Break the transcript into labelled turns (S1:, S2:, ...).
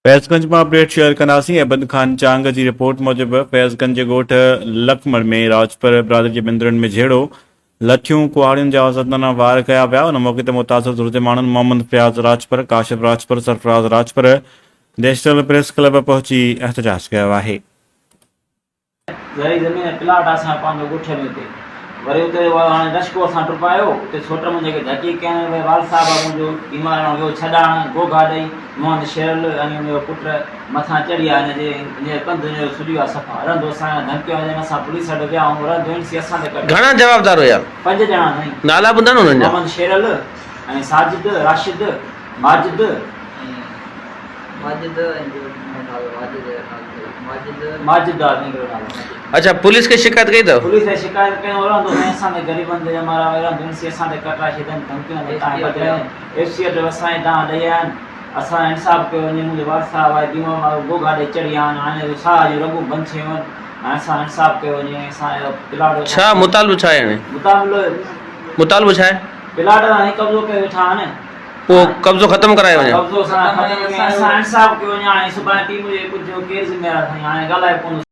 S1: فيض گنج مان update share ڪنداسين احمد خان چانگ جي رپورٽ موجب فيض گنج جي ڳوٺ لکمڙ ۾ راجپر برادري جي ٻن ڌرين ۾ جهيڙو، لٺيون، ڪهاڙين جا زدانه وار ڪيا ويا، ان موقعي تي متاثر ڌر جي ماڻهن Muhammad Fayaz Rajpar, Kashif Rajpar, Sarfraz Rajpar national press club پهچي احتجاج ڪيو آهي.
S2: زرعي زمين ۽ پلاٽ آ اسان جو پنهنجو ڳوٺ ۾ اتي وري اتي هاڻي رشڪو اسان ٽپايو اتي سوٽ منهنجي کي ڌڪي ڪين وئي والد صاحب آ منهنجو بيمار هاڻي ويو ڇڏاڻ گوگها ڏئي محمد شيرل ۽ ان جو پٽ مٿان چڙهي آيا هن جي هن جو ڪنڌ هن جو سڄي ويو آ صفا رهندو اسان کي ڌمڪيون آيون اسان پوليس وٽ ويا آهيون رهندو هن سي اسان تي ڪڍ
S3: گهڻا جوابدار هيا؟
S2: پنج ڄڻا سائين.
S3: نالا ٻڌايو نه انهن جا.
S2: محمد شيرل ۽ ساجد راشد ماجد.
S4: ماجد ۽ ٻيو نالو واجد جو نالو ماجد.
S2: ماجد آ جنهن جو نالو ماجد.
S3: اڇا پوليس کي شڪايت ڪئي اٿو؟
S2: پوليس کي شڪايت ڪيون رهندو سائين اسان تي غريبن تي ڄمارا ويا رهندو ان سي اسان تي ڪٽرا شيدن ڌمڪيون ڏين تان بدلي ايف سي اڏ وسائين دانهن ڏئي آيا آهن اسان انصاف ڪيو وڃي منهنجو والد صاحب آهي بيمار مارو گوگها ڏئي چڙهي آيا آهن هاڻي جو ساهه جون رڳون بند ٿي ويون آهن هاڻي اسان انصاف ڪيو وڃي اسان جو پلاٽ
S3: ڇا مطالبو ڇا آهي هاڻي؟
S2: مطالبو
S3: مطالبو ڇا آهي؟
S2: پلاٽ سائين قبضو ڪيو ويٺا آهن.
S3: اهو قبضو ختم ڪرايو وڃي.
S2: قبضو اسان ختم ڪيو اسان انصاف ڪيو وڃي هاڻي سڀاڻي پيء منهنجي ڪجهه ڪير ذميوار آهي سائين هاڻي ڳالهائي ڪونه.